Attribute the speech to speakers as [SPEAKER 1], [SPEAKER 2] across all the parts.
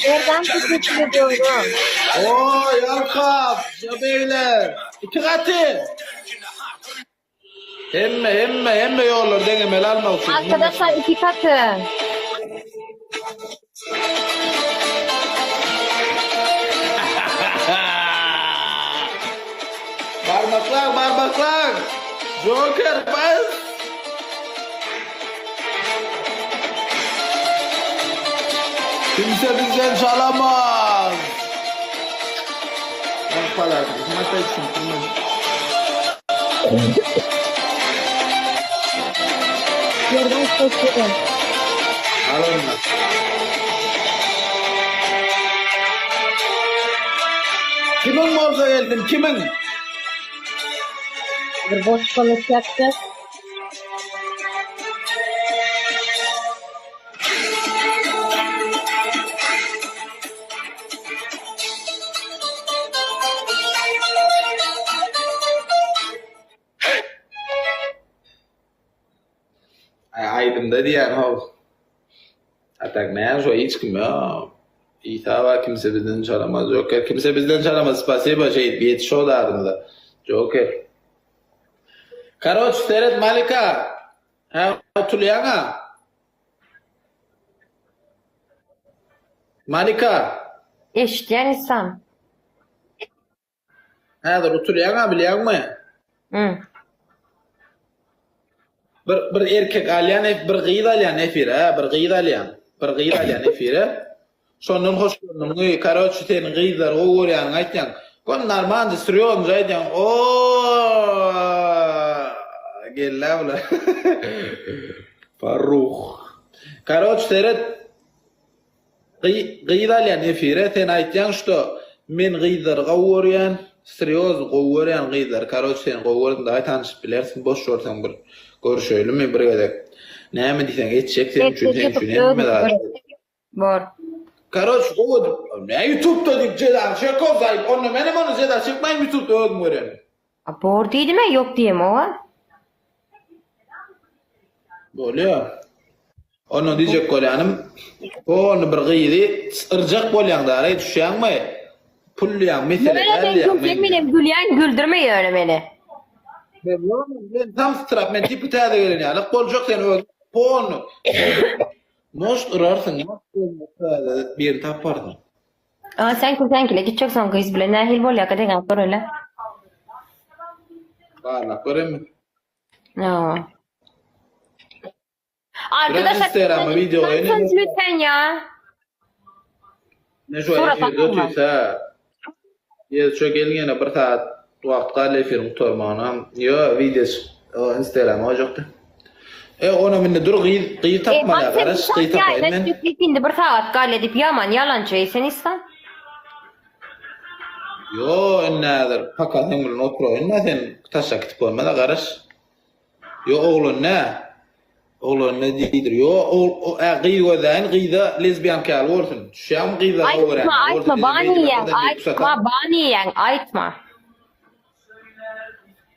[SPEAKER 1] Ýerden teşekkür ediyorum.
[SPEAKER 2] Oý, Ýalkap, beýle. Iki gaty. Hemme, hemme, hemme ýollar deňemeli almak üçin.
[SPEAKER 1] Arkadaşlar iki katı.
[SPEAKER 2] Barmaklar, barmaklar. Joker bas. Kimse bizden çalamaz.
[SPEAKER 1] Ýerden teşekkür.
[SPEAKER 2] Al onu. Kimin bolsa gelsin, kimin?
[SPEAKER 1] Bir boş konuşacaktık.
[SPEAKER 2] Ay aýdymda diýýän how. A tak näme şo hiç kim ýok. Isa bar kimse bizden çalamaz Joker kimse bizden çalamaz spasiba şeýdip ýetiş o dadymyza Joker. Karoç seret Malika. Hä utulýaňa. Malika.
[SPEAKER 1] Eşitýän Isam.
[SPEAKER 2] Häzir utulýaňa bilýäňmi?
[SPEAKER 1] Hmm.
[SPEAKER 2] Bir bir erkek alýan, bir gyz alýan efire, bir gyz alýan. Bir gyz alýan efire. Şondan hoş gördüňmi? Karoçi sen gyzlary gowy görýäniňi aýtýaň. Gon normalny serýoznyja aýdýaň. O Gellä bular. Farruh. Karoç seret. Gyz alýan efire sen aýtýaň şto men gyzlary gowy görýän srýozny gowy görýän gyzlary karoç seni gowy gördüm dagy tanyşyp bilersiň boş bolsaň bir görüşeýlimi bir gezek näme diýseň etjek seň üçin seň üçin hemme zat
[SPEAKER 1] Bor.
[SPEAKER 2] Karoç gowy edip nä ýutubda diýip jezany çekow zaýyp onda menem onda jeza çekmäýin ýutubda özüm görýän.
[SPEAKER 1] A bor diýdimä ýok diýemok-a.
[SPEAKER 2] Bolýa. Onda diýjek bolýanym, polny bir gyzy yrjak bolýaň daraý düşýäňmi? Pullyýaň mesele
[SPEAKER 1] Ýöne
[SPEAKER 2] däl
[SPEAKER 1] sen
[SPEAKER 2] diýýäň
[SPEAKER 1] gülseň
[SPEAKER 2] men.
[SPEAKER 1] menem gülýän güldürme ýöne meni.
[SPEAKER 2] Men ýok men tam sytrap men tipi täze gelen ýalyk boljak sen özüň polny. Most yrarsyň most özüňe täze birini taparsyň.
[SPEAKER 1] A sen küseňkile gitjek soň gyz bilen nähili bolýaka deňäp göreli.
[SPEAKER 2] Barlap göremi.
[SPEAKER 1] Ýa.
[SPEAKER 2] Biraz
[SPEAKER 1] Arkadaşlar
[SPEAKER 2] Instagram'a video goýun.
[SPEAKER 1] lütfen ya.
[SPEAKER 2] Ne şu
[SPEAKER 1] Surat
[SPEAKER 2] efirde
[SPEAKER 1] atalma.
[SPEAKER 2] otyrsa. Ýa şu gelin ýene bir saat wagt galdy efiriň gutarmagyna. Ýo video o Instagram'a goýjakdy. E onam indi dur gyz gyz tapmaly
[SPEAKER 1] E,
[SPEAKER 2] garaş gyz tapaýyn men.
[SPEAKER 1] Indi bir sagat galýa diýip ýaman ýalançy eý sen islan.
[SPEAKER 2] Ýo indi häzir paka seň bilen oturaýyn-da sen taşlap gitip bolmaz-a garaş. Ýo oglan nä? Oglan ne diýdir? Ýo ol ä gyz gözläýin gyza lezbiýanka ýaly bolsun. Düşýäňmi gyzlar gowy görýän.
[SPEAKER 1] Aýtma aýtma ban iýýäň aýtma ban iýýäň aýtma.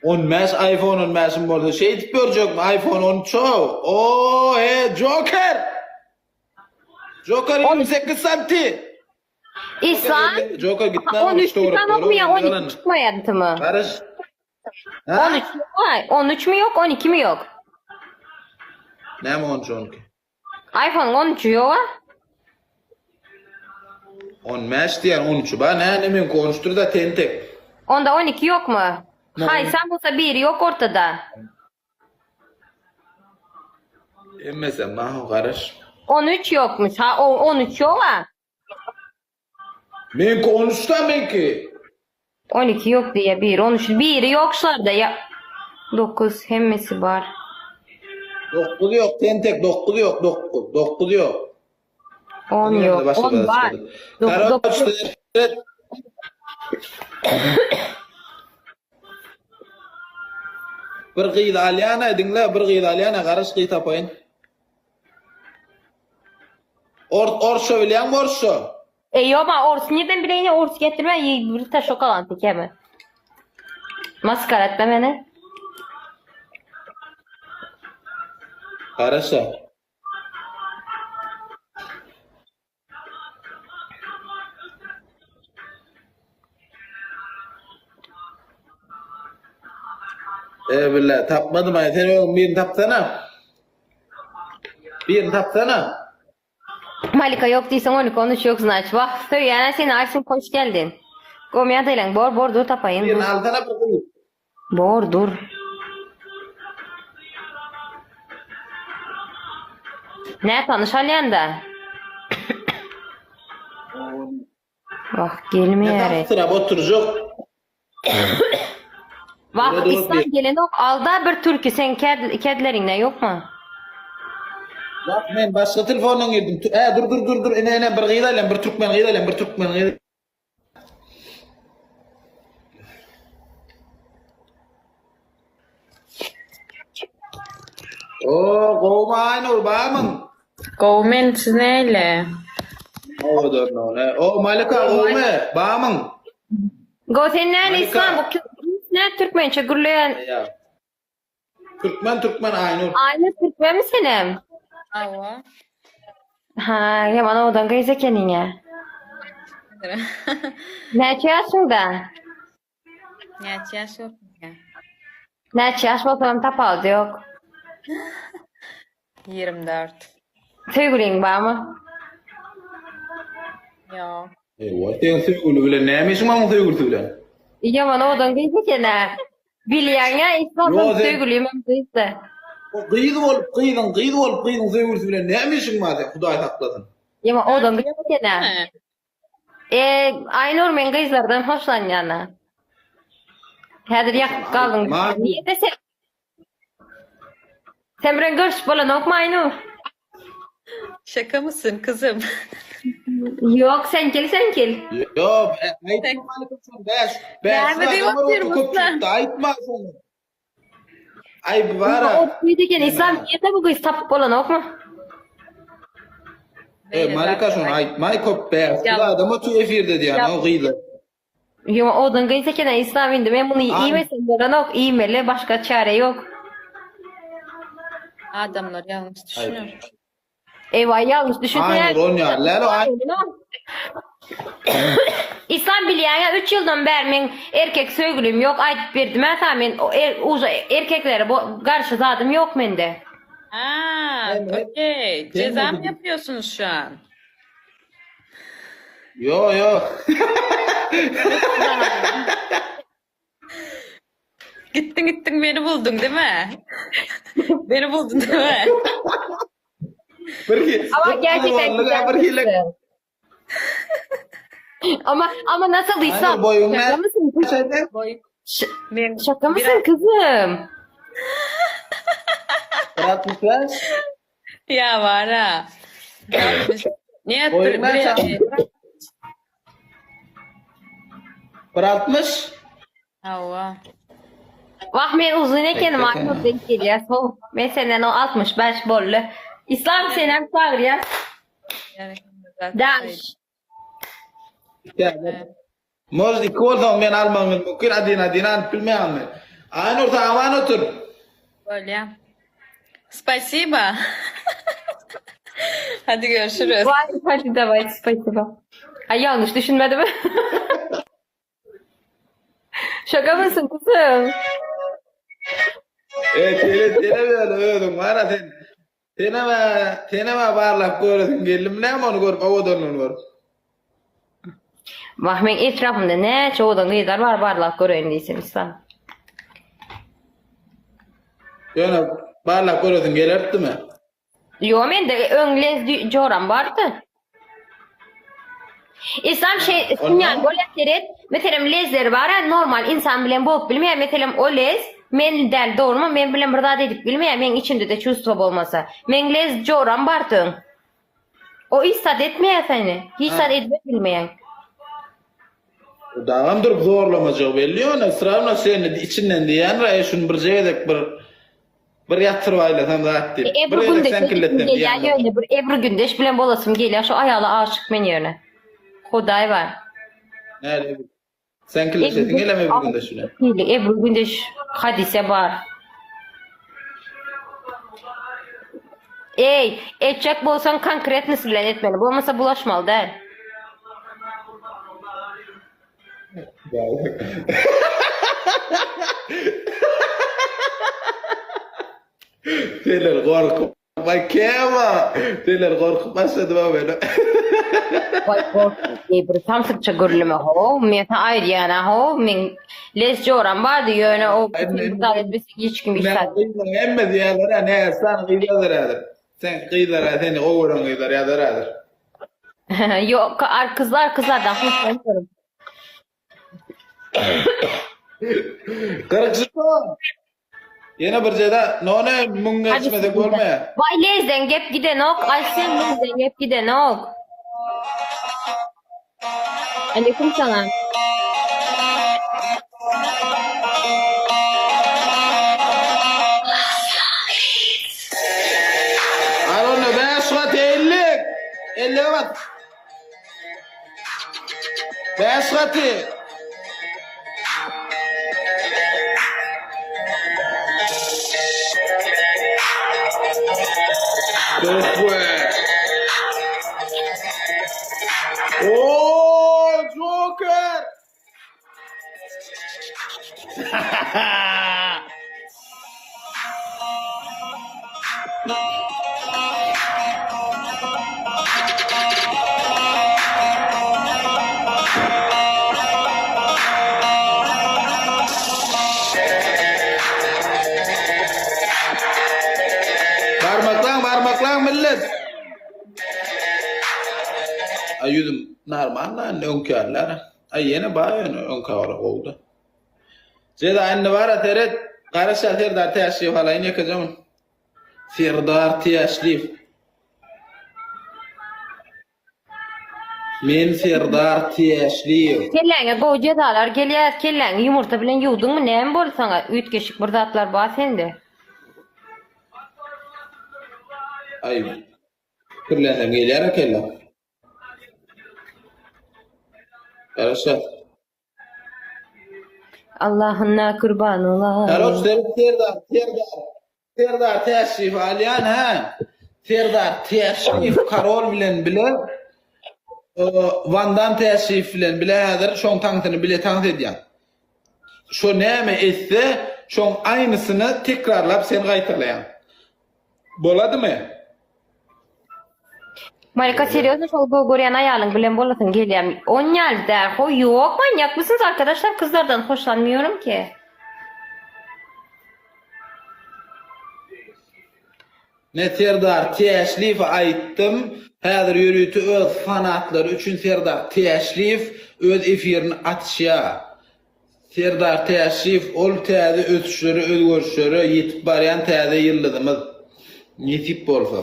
[SPEAKER 2] 15 iPhone 15-im bolsa şeýdip görjekmi iPhone 13 ow. O he Joker. Joker 28 santi.
[SPEAKER 1] İslam
[SPEAKER 2] Joker gitme.
[SPEAKER 1] 13 çykanokmy ýa 12 çykmaýardymy?
[SPEAKER 2] Garaş.
[SPEAKER 1] 13 mi? 13 mi ýok 12 mi ýok?
[SPEAKER 2] Näme 13 12?
[SPEAKER 1] iPhone 13 ýok-a?
[SPEAKER 2] 15 diýen 13 ba näme meňki 13-dür da tentek.
[SPEAKER 1] Onda 12 ýokmy? Haýsam bolsa biri ýok ortada.
[SPEAKER 2] Hemmesem maho garaş.
[SPEAKER 1] 13 ýokmuş. Ha o 13 ýok-a.
[SPEAKER 2] Meňki 13 da meňki.
[SPEAKER 1] 12 ýok diýýär biri 13 biri ýok şularda ýa 9 hemmesi bar.
[SPEAKER 2] 9 ýok tentek 9 ýok 9 9 ýok.
[SPEAKER 1] 10 ýok 10 bar.
[SPEAKER 2] Karoç Bir gyz alýana diňle bir gyz alýana garaş gyz tapaýyn. Or orsça bilýäňmi orsça?
[SPEAKER 1] E ýok ma ors nirden bileýin ors getirme bir taş şokalan tekemi. Maskara etme meni.
[SPEAKER 2] Garaşa. E bile tapmadym ay sen özüň birini tapsana. Birini tapsana.
[SPEAKER 1] Malika yok diýseň 12 13 yok znaç. Wah söýýän seni Aysun hoş geldin. Gomýa diýlen bor bor dur tapaýyn.
[SPEAKER 2] Birini alsana bir gyz.
[SPEAKER 1] Bor dur. Ne tanyş alýan da? Wah
[SPEAKER 2] Ne
[SPEAKER 1] gelmeýär.
[SPEAKER 2] tapsyrap oturjak.
[SPEAKER 1] Wah
[SPEAKER 2] Dur, dur,
[SPEAKER 1] İslam
[SPEAKER 2] bir-
[SPEAKER 1] gelenok alda bir türkü sen ked kedleriňden ýokmy?
[SPEAKER 2] Bak men başga telefondan girdim. E dur dur dur dur ene ene bir gyz alýan bir türkmen gyz alýan bir türkmen gyz. Oo gowmy Aýnur barmyň?
[SPEAKER 3] Gowy men siz näle?
[SPEAKER 2] Owadan ne? O Malika gowmy? Barmyň?
[SPEAKER 1] Go sen näle
[SPEAKER 2] Malika.
[SPEAKER 1] İslam bu ne türkmençe gürleýän
[SPEAKER 2] Ya. Türkmen Türkmen Aynur.
[SPEAKER 1] Aynur türkmen mi senem?
[SPEAKER 3] Hawa.
[SPEAKER 1] Ha, ýaman owadan gyz ekeniň ýa. Näçe ýaşyňda?
[SPEAKER 3] Näçe ýaş bolsun?
[SPEAKER 1] Näçe ýaş bolsam tapawudy ýok.
[SPEAKER 3] 24.
[SPEAKER 1] Söýgüliň barmy?
[SPEAKER 3] Ýok.
[SPEAKER 2] Ewa, seň söýgüli bilen näme işiň bar oň söýgülisi bilen?
[SPEAKER 1] Ýaman owadan gyz eken-ä. Bilýäň-ä,
[SPEAKER 2] Ýok,
[SPEAKER 1] İslamyň
[SPEAKER 2] sen-
[SPEAKER 1] söýgülim hem gyzdy.
[SPEAKER 2] O gyz bolup, gyzyň gyz bolup, gyzyň söýgülisi bilen näme işiň bar seň, Hudaý saklasyn.
[SPEAKER 1] Ýaman owadan gyz eken-ä. E, Aýnur men gyzlardan hoşlanýan-a. Häzir ýakyp galdyň.
[SPEAKER 2] Ma-
[SPEAKER 1] Nirde sen? Sen bilen görüşüp bolanokmy Aýnur?
[SPEAKER 3] Şaka mısın kızım?
[SPEAKER 1] Ýok, sen gel, sen gel.
[SPEAKER 2] Ýok, e, aýtma Malika şony, bäş, bäş
[SPEAKER 3] Näme diýip
[SPEAKER 2] adam bar
[SPEAKER 3] otyr
[SPEAKER 2] orta
[SPEAKER 3] Musa?
[SPEAKER 2] köpçülikde aýtma şony. Aýby bar-a.
[SPEAKER 1] Ot eken İslam nirde bu gyz tapyp bolanokmy?
[SPEAKER 2] E, Malika şony aýtma, köp bäş adam otyr efirde diýýän o gyzlar.
[SPEAKER 1] Ýok, owadan gyz eken İslam indi men muny
[SPEAKER 2] Ay-
[SPEAKER 1] iýmesem bolanok, iýmeli, başga çäre ýok.
[SPEAKER 3] Adamlar yanlış düşünür.
[SPEAKER 1] Eyvah yanlış düşünse.
[SPEAKER 2] Aynur on ýaly, lälo aý-
[SPEAKER 1] İslam bilýän 3 ýyldan bäri men erkek söýgülim ýok aýdyp berdim ha men o er, uja erkeklere bo, garşy zadym ýok mende.
[SPEAKER 3] Ha,
[SPEAKER 2] Evet.
[SPEAKER 3] okey. Ceza mı yapıyorsunuz şu an?
[SPEAKER 2] Yo yo.
[SPEAKER 3] Gittin gittin beni buldun değil mi? Beni buldun değil mi?
[SPEAKER 2] Bir
[SPEAKER 1] Ama gerçekten güzel
[SPEAKER 2] bir hile.
[SPEAKER 1] kızsın. Ama ama nasıl İslam?
[SPEAKER 2] Aynur boýuň
[SPEAKER 1] Şaka
[SPEAKER 2] ne?
[SPEAKER 1] mısın?
[SPEAKER 2] Şeyde?
[SPEAKER 3] Boy.
[SPEAKER 1] Ş-
[SPEAKER 3] Ben
[SPEAKER 1] şaka mısın kızım?
[SPEAKER 2] 65.
[SPEAKER 3] Ya var ha. Niye
[SPEAKER 2] Boýuň näçe?
[SPEAKER 3] bir,
[SPEAKER 2] 1.60.
[SPEAKER 3] Hawa.
[SPEAKER 1] Vah men uzun ekenim
[SPEAKER 2] Bekle.
[SPEAKER 1] Aynur denk gelýär. So, men senden o 65 bolly. İslam senem çagyrýar.
[SPEAKER 3] Yani
[SPEAKER 1] Daş.
[SPEAKER 2] Ya, Может, iki bolsaň men almagym mümkin, adin adin alyp bilmeýän men. Aynur sen aman otur.
[SPEAKER 3] Böyle. Спасибо. Hadi görüşürüz.
[SPEAKER 1] Vay hadi давай спасибо. Ay yanlış düşünmedim. Şaka mısın kızım?
[SPEAKER 2] E, tele tele böyle özüň bar sen. Seneme, seneme barlap göresiň geldim näme ony görüp owadanlygyny görüp.
[SPEAKER 1] Vah men etrafymda näçe owadan gyzlar bar barlap göreýin diýsem İslam.
[SPEAKER 2] Ýöne barlap göresiň gelerdi mi?
[SPEAKER 1] Yo men de öň lez joram bardy. İslam şey
[SPEAKER 2] Ondan-
[SPEAKER 1] yani böyle seret meselem lezleri bar ya normal insan bilen bolup bilmeýär meselem o lez men däl dogrymy men bilen bir zat edip bilmeýär men içimde de чувство bolmasa. Men lez joram bardy öň. O hiç zat etmeýär seni. Hiç zat edip bilmeýär.
[SPEAKER 2] Dagam durup zorlamajak belli ýöne sıralama seni içinden diýen raý şunu bir gezek bir bir ýatyryp aýlasam zat diýip.
[SPEAKER 1] Ebru
[SPEAKER 2] Bir gezek
[SPEAKER 1] Gündeş
[SPEAKER 2] sen killetden
[SPEAKER 1] gelýär
[SPEAKER 2] diýen.
[SPEAKER 1] ýöne bir Ebru Gündeş bilen bolasym gelýär şu aýaly aşyk men ýöne. Hudaý bar.
[SPEAKER 2] Näle? Sen killetsin geleme bir günde şunu.
[SPEAKER 1] Ebru Gündeş hadise bar. Ey, etjek bolsaň konkretnisi bilen etmeli. Bolmasa bulaşmaly däl.
[SPEAKER 2] Seler gorkup Vay kema. Seler gorkup başladı bak böyle.
[SPEAKER 1] Vay gorkup diye bir samsykça gürleme ho. Men sana aýdýan ho. Men les joram bardy ýöne o hiç kim hiç zat.
[SPEAKER 2] Hemme diýerler ne sen gyzlar häzir. Sen gyzlar seni gowy gören gyzlar ýazar häzir.
[SPEAKER 1] Yok ar kızlar kızlardan hoşlanmıyorum.
[SPEAKER 2] 40 jeton. Ýene bir jeda none müň geçmesek bolmaýar.
[SPEAKER 1] Vay lezden gep gidenok. Ay sen lezden gep gidenok. Aleyküm selam.
[SPEAKER 2] Al onda 5 gat 50. 50 gat. 5 gaty. Dokwe. Oo, Joker. Barmaklaň, barmaklaň millet. Ay ýüzüm normal lan öňkärler. Ay ýene bar ýöne öňkä gara gowuda. Jeza indi bara seret. Garaşa Serdar Täşliýew alaýyn ýekeje gün. Serdar Täşliýew. Men Serdar Täşliýew.
[SPEAKER 1] Kelläňe gowy jezalar gelýär. Kelläňi ýumurta bilen ýuwduňmy näme boldy saňa? Üýtgeşik bir zatlar bar sende.
[SPEAKER 2] Aý pikirlensem gelýär kellä. Garaşa.
[SPEAKER 1] Allahynna kurban olayım.
[SPEAKER 2] Karoç Serdar Serdar Serdar Täşliýew alýan hä. Serdar Täşliýew Karol bilen bile Wandam Täşliýew bilen bile häzir şoň taňsyny bile taňs edýän. Şo näme etse, şoň aýnysyny tekrarlap sen gaýtalaýaň. Boladymy?
[SPEAKER 1] Malika serýozno şol gowy görýän aýalyň bilen bolasyň gelýämi? Onýaly däl ho ýok manýakmysyňyz arkadaşlar kyzlardan hoşlanmıyorum ki.
[SPEAKER 2] Men Serdar Täşliýewe aýtdym, häzir ýörite öz fanatlary üçin Serdar Täşliýew öz efirini açýar. Serdar Täşliýew ol täze ösüşlere, özgerişlere ýetip barýan täze ýyldyzymyz. Nesip bolsa.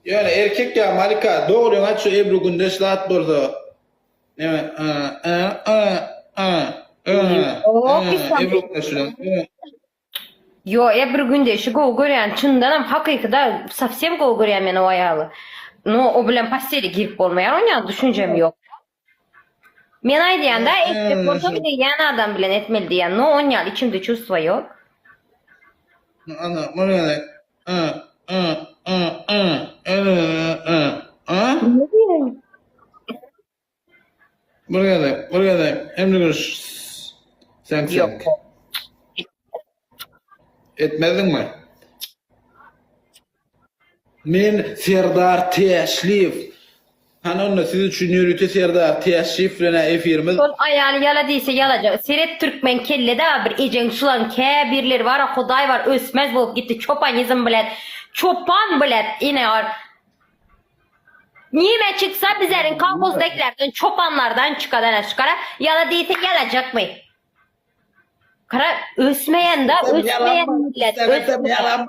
[SPEAKER 2] Ýöne erkek ýa Malika dogryňy aýt şu Ebru Gündeş zat bolsa neme ä ä ä ä ä ä Ebru Gündeş bilen ä.
[SPEAKER 1] Ýo Ebru Gündeşi gowy görýän çyndanam hakykyda sowsem gowy görýän men o aýaly. No o bilen postele girip bolmaýar onýa düşünjem ýok. Men aýdýanda etjek bolsa diýýän adam bilen etmeli diýýän. No onýa içimde çувство ýok.
[SPEAKER 2] Ana muny ä ä ä ä ä ä ä Bir gezek, bir gezek, hem bir sen sen. Etmezdiňmi? Men Serdar Täşliýew. Hany onda siz üçin ýörite Serdar Täşliýew bilen efirimiz.
[SPEAKER 1] Şol aýaly ýala diýse ýalajak. Seret türkmen kellede bir ejeň şulaň käbirleri bara hudaý bar ösmez bolup gitdi çopanizm bilen çopan bilen ine Nime çyksa bizleriň kolhozdakilerden çopanlardan çykadan çykara ýala diýse ýalajakmy? Kara ösmeýän da ösmeýän millet ösmeýän.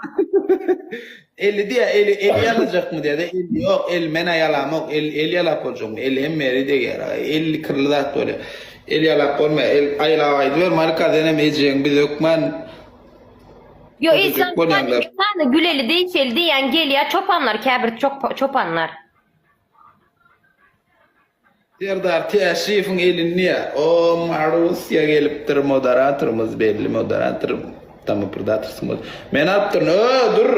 [SPEAKER 2] Eli diýä eli eli ýalajakmy diýä eli ýok el menä ýalamok el el ýalap boljakmy el hemme ýeri degýär el kirli zat bolýar el ýalap bolmaýar el aýlap aýdyber Malika senem ejeň biz hökman
[SPEAKER 1] Yo İslam sany güleli değişeli diýen gelýär çopanlar käbir çopanlar.
[SPEAKER 2] Serdar Täşliýewiň elini diýä. O Marussiýa gelipdir moderatorymyz belli moderator tam operdatorsyň Men alypdyryn. Ö dur.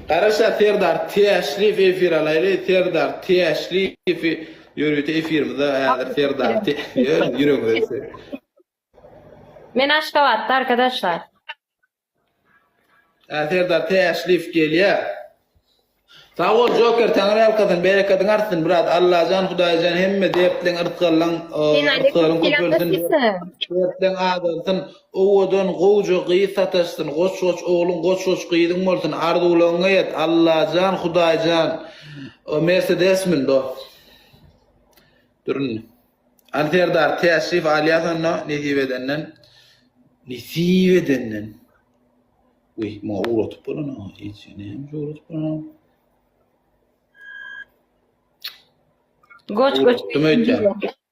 [SPEAKER 2] Garaşa Serdar Täşliýew efir alaýly. Serdar Täşliýewi ýörite efirimizde häzir Serdar Täşliýew ýüregiňize.
[SPEAKER 1] Men Aşgabatda arkadaşlar.
[SPEAKER 2] Ä Serdar Täşliýew gelýä. Sag bol Joker Taňry ýalkasyn berekediň artsyn brat Allajan Hudaýjan hemme dertleň yrsgallaň yrsgalyň köpelsin dertleň azalsyn owadan gowja gyz sataşsyn goç goç ogluň goç goç gyzyň bolsun arzuwlaňňa ýet Allajan Hudaýjan Mercedes min dos Dur indi Al Serdar Täşliýew alýas onda nesip edenden nesip edenden. Uý, muňa ugratyp bolanok, hiç näme ugratyp bolanok.
[SPEAKER 1] Goç goç.
[SPEAKER 2] Ugratdym öýdýän.